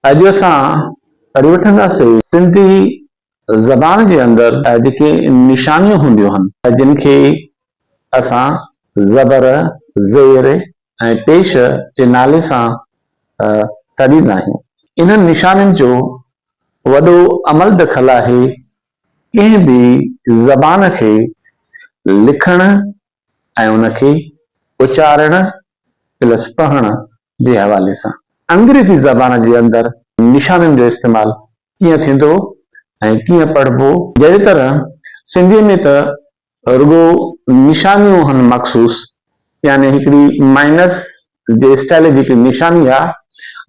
اڄ اسان پڙهي وٺنداسين سنڌي زبان جي اندر جيڪي نشانيون هونديون هن جن کي اسان زبر، زير ۽ پيش جي نالي سان سڏيندا آهيون. انهن نشانين جو وڏو عمل دخل آهي ڪنهن به زبان کي لکڻ ۽ ان کي اچارڻ پلس پڙهڻ جي حوالي سان. انگريزي زبان جي اندر نشانين جو استعمال ڪيئن ٿيندو ۽ ڪيئن پڙهبو؟ جهڙي طرح سنڌيء ۾ ته رڳو نشانيون هن مخصوص يعني هڪڙي مائنس جي اسٽائل جي هڪڙي نشاني آ،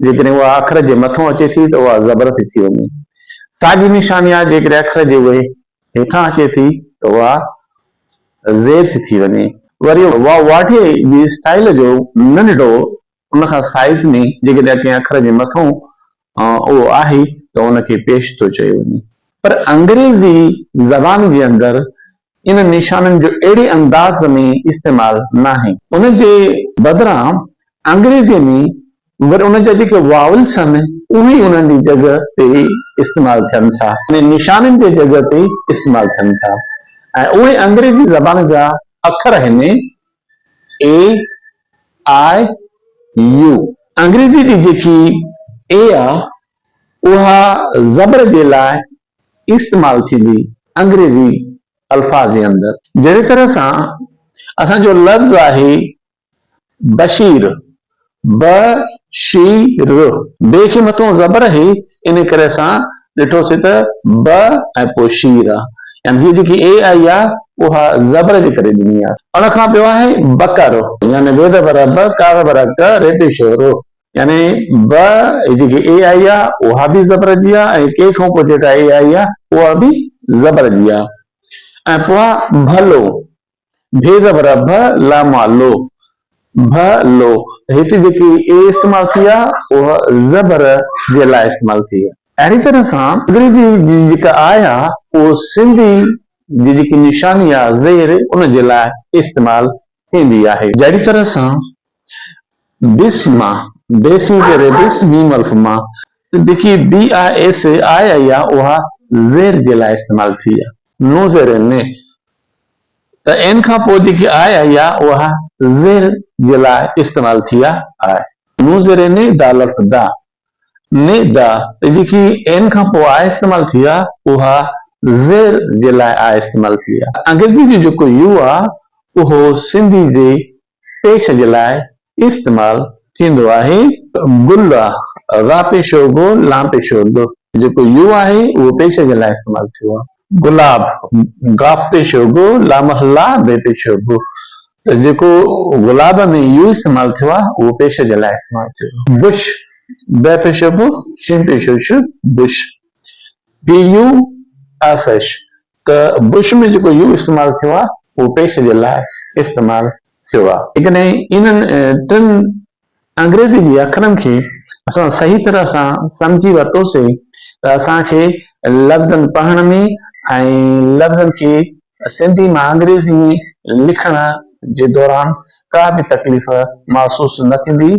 جيڪڏهن اها اکر جي مٿون اچي ٿي ته اها زبر ٿي ٿي وڃي. ساڳي نشاني آ جيڪڏهن اکر جي اهي هيٺان اچي ٿي ته اها زير ٿي ٿي وڃي. وري واء واڍي جي اسٽائيل جو ننڍڙو ان کان سائيز ۾ جيڪڏهن ڪنهن اکر جي مٿون اهو آهي ته ان کي پيش ٿو چيو وڃي. پر انگريزي زبان جي اندر انهن نشانن جو اهڙي انداز ۾ استعمال ناهي. ان جي بدران انگريزيء ۾ وري ان جا جيڪي واولس آهن اهي انهن جي جڳهه تي استعمال ٿين ٿا يعني نشانين جي جڳهه تي استعمال ٿين ٿا ۽ اهي انگريزي زبان جا اکر آهن اي، آء، يو. انگريزي جي جيڪي اي آ اها زبر جي لاء استعمال ٿيندي انگريزي الفاظ جي اندر. جهڙي طرح سان اسان جو لفظ آهي بشير، ب شي ر، بي کي مٿون زبر اهي، ان ڪري اسان ڏٺوسي ته ب ۽ پوء شير آ. يعني هيء جيڪي اي آئي آ، اها زبر جي ڪري ڏني آ. ان کان ٻيو آهي بڪر، يعني بي زبر ب، ڪا زبر ڪ، ري پيش رو. يعني ب هي جيڪي اي آئي آ، اها به زبر جي آ ۽ ڪي کان پوء جيڪا اي آئي آ، اها به زبر جي آ. ۽ پوء آ ڀلو. ڀي زبر ڀ، لام آ لو، ڀ لو، هتي جيڪي اي استعمال ٿي آ اها زبر جي لاء استعمال ٿي آ. اهڙي طرح سان انگريزي جي جيڪا آء آ اهو سنڌي جي جيڪي نشاني آ زير ان جي لاء استعمال ٿيندي آهي. جهڙي طرح سان بس ما، بي سين زير بس، ميم الف ما، ته جيڪي بي I S I آئي آ اها زير جي لاء استعمال ٿي آ. نون زير ن، ته اين کان پوء جيڪي آء آئي آ اها زير جي لاء استعمال ٿي آ آء. نون زير ني دا لفظ دا، ني دا، ته جيڪي اين کان پوء آء استعمال ٿي آ اها زير جي لاء آء استعمال ٿي آ. انگريزي جو جيڪو يو آ اهو سنڌي جي پيش جي لاء استعمال ٿيندو آهي. گل آ، غ پيشو گو، لام پيشو ل، جيڪو يو آهي اهو پيش جي لاء استعمال ٿيو آ. گلاب، گاف پيشو گو، لام لا، بي پيشو ب، ته جيڪو گلاب ۾ يو استعمال ٿيو آ اهو پيش جي لاء استعمال ٿيو آ. بش، ب پيشو ب، شين پيشو ش، بش. بي يو اس ايڇ، ته بش ۾ جيڪو يو استعمال ٿيو آهي اهو پيش جي لاء استعمال ٿيو آهي. جيڪڏهن انهن ٽن انگريزي جي اکرن کي اسان صحيح طرح سان سمجهي ورتوسين ته اسان کي لفظن پڙهڻ ۾ ۽ لفظن کي سنڌي مان انگريزي ۾ لکڻ جي دوران ڪا به تڪليف محسوس نه ٿيندي.